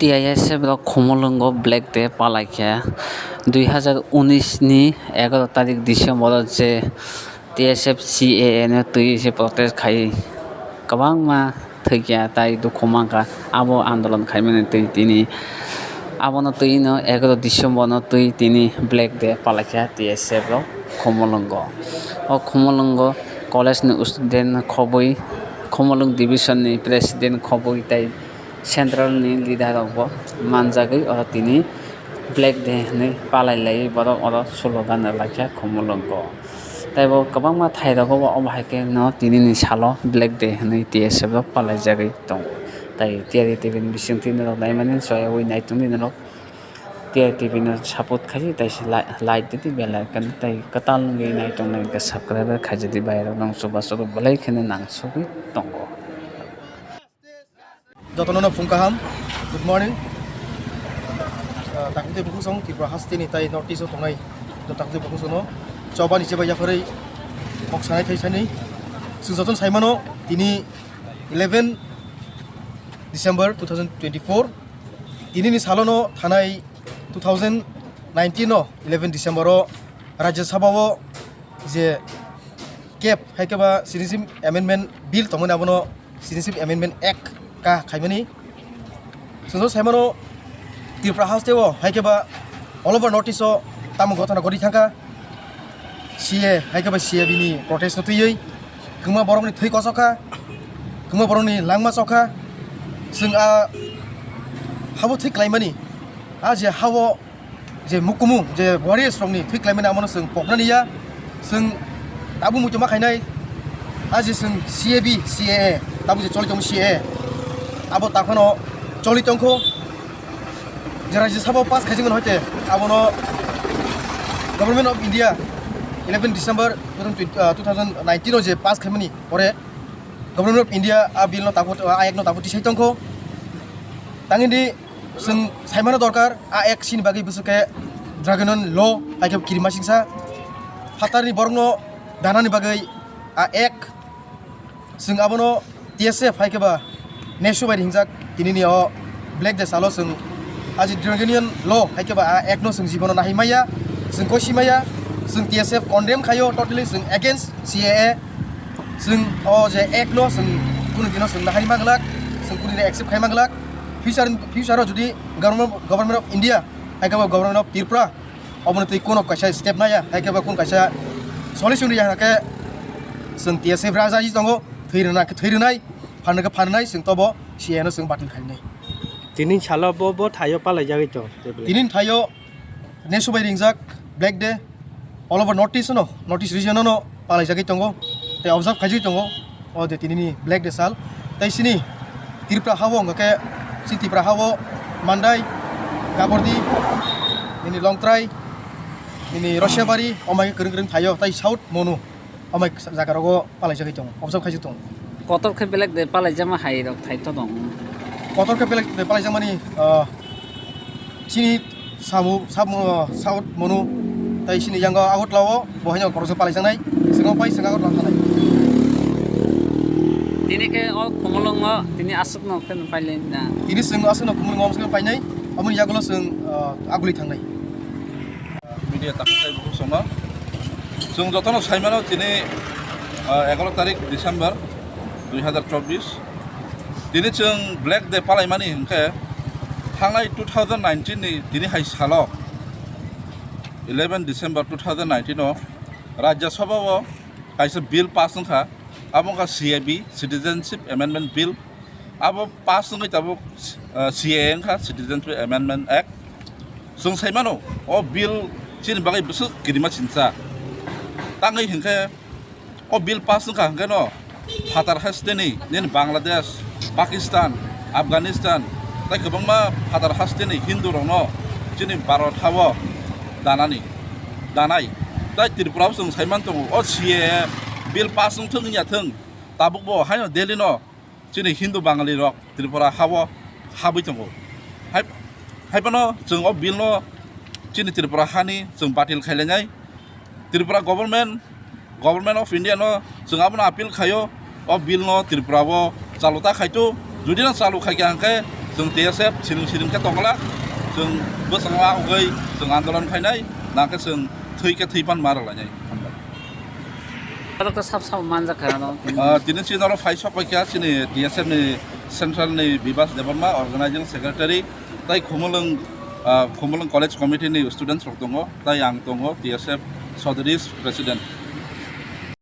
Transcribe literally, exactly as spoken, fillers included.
T I S F rok Khumulwngo Black Day palaikha. Dui hazar unis ni egaroh tarik December o je T S F C A A no twi se protest khai kwbangma thwikha tai dukhu mankha. Abo andolon khaimani twi tini abono twi no egaroh December no twi tini Black Day palaikha T S F rok Khumulwngo. O Khumulwngo college ni student khobwi Khumulwng division ni president khobwi tai central ni leader rok bo manjagwi oro tini Black Day hinwi palai laiwi borok oro slogan rwlaikha Khumulwngo. Tei bo kwbangma thai rogo bo omo hai khe no tini ni salo Black Day hinwi T S F rok palai jagwi tongo. Tai T R T V ni bising twi norok naimani soyawi naitung di norok T R T V no support khai di, tai se like, like di di, bell icon tai kwtal wngwi naitung nai khe subscribe khai di bai rok nang chubachu belai kheno nang sugwi tongo. Jotono no phung kaham, good morning. Ah, takti bukhuk song Tripura haste ni tai North East o tongnai, joto takti bukhuk song no choba ni cheba yapharwi kok sanai thai sani. Chwng jotono saimano tini eleven December two thousand twenty-four, tini ni salo no thanai two thousand nineteen o eleven December o Rajya Sabha o je cap hai khe ba Citizenship Amendment Bill tongmani abono Citizenship Amendment Act ka khaimani. Chwng saimano Tripura haste o hai khe ba all over North East o tamo gotona gori thangkha C A hai khe ba C A B ni protest no twiwi kwma borok ni thwi kochok kha, kwma borok ni langma chok kha. Chwng a habo thwi klaimani, a je hao je mukumu je warriors rokni thwi klaimani amono chwng poknani ya. Chwng tabuk muitu ma khainai, a je chwng C A B, C A A, tabuk je choli tongo C A A, abo takhano choli tongkho. Je Rajya Sabha pass khaijak mano hoite abono Government of India eleven December two thousand twenty, ah, two thousand nineteen o je pass khaimani pore Government of India a bill no tabuk, a act no tabuk tisai tongkho. Tangini chwng saimano dorkar, a act sini bagwi bwswk khe Draconian law hai khe kirima singsa. Phatarni borokno danani bagwi a act, chwng abono T S F hai khe ba nesu bai hingjak tinini o Black Day salo chwng aji Draconian law hai khe ba a act no chwng jibono nahai maya, chwng kosi maya, chwng T S F condemn khaio totally, chwng against C A A. Chwng o je act no chwng kunu dino chwng nahai manglak, chwng kunu dino accept khai manglak. Future, future o jodi government, Government of India, hai khe bo Government of Tripura, obono twi kono kaisa step naya, hai khe bo kun kaisa solution ya khe chwng T S F raja ji tongo, thwi rwna khe thwi rwnai, phan khe phan rwnai, chwng tobo C A A no chwng batil khainai. Tini salo bo, bo thaio palai jagwi to. Tini thaio nesu bai ringjak Black Day all over North East no, North East region no palai jagwi tongo, tei observe khaijagwi tongo, o de tinini Black Day sal. Tei sini Tripura hao hwnkha khe, si Tripura hao Mandai, Gabordi, nini Longtrai, nini Rosiabari, omai kwrwng kwrwng thaio, tei South Monu. Amai jaga rogo palai jagwi tongo, observe khaijak tongo. Kotor khe Black Day palai jama hai rok thai to dong. Kotor khe Black Day palai jakmani, ah, chini samu, samu, South Monu, tai chini yango Agartala o, bo haino kotor khe palai jaknai, swngo pai swngo Agartala thanai. Tini khe o Khumulwngo, tini aswk no khe pailai na. Tini chwng aswk no Khumulwngo, aswk no painai, amoni yagulo chwng, ah, aguli thangnai. Media takhwsai bukhuk songno. Chwng jotono saimano tini, ah, egaroh tarik December dui hazar chobbish. Tini chwng Black Day palaimani hwnkhe thangnai two thousand nineteen ni tini hai salo eleven December two thousand nineteen o Rajya Sabha o kaisa bill pass wngkha, abo wngkha C A B, Citizenship Amendment Bill. Abo pass wngwi tabuk, ah, C A A wngkha, Citizenship Amendment Act. Chwng sai mano, o bill chini bagwi bwswk kirima sinsa. Tangwi hinkhe o bill pass wngkha hinkhe no phatar hasteni nini Bangladesh, Pakistan, Afghanistan tei kwbangma phatar hasteni Hindu rokno chini Bharat hao danani, danai. Tei Tripura o chwng sai man tongo, o C A A bill pass wngthwng wngya thwng, tabuk bo haino Delhi no chini Hindu Bangali rok Tripura hao habwi tongo. Hai, hai phano chwng o bill no chini Tripura hani chwng batil khailainai. Tripura government, Government of India no chwng abono appeal khaio, o bill no Tripura o chalu ta khaito. Jodi no chalu khaikha hwnkhe Chwng T S F siring siring khe tongla, chwng bwskango agwi chwng andolon khainai, nakhe chwng thwi khe thwi pan ma rwlainai. Hambai. Borok to sab sabo manjak kha no. Ah, tini chini oro phai sok pai kha chini T S F ni central ni Bibas Debbarma, organizing secretary, tai Khumulwng, ah, Khumulwng College Committee ni students rok tongo, tai ang tongo, T S F Sodris president.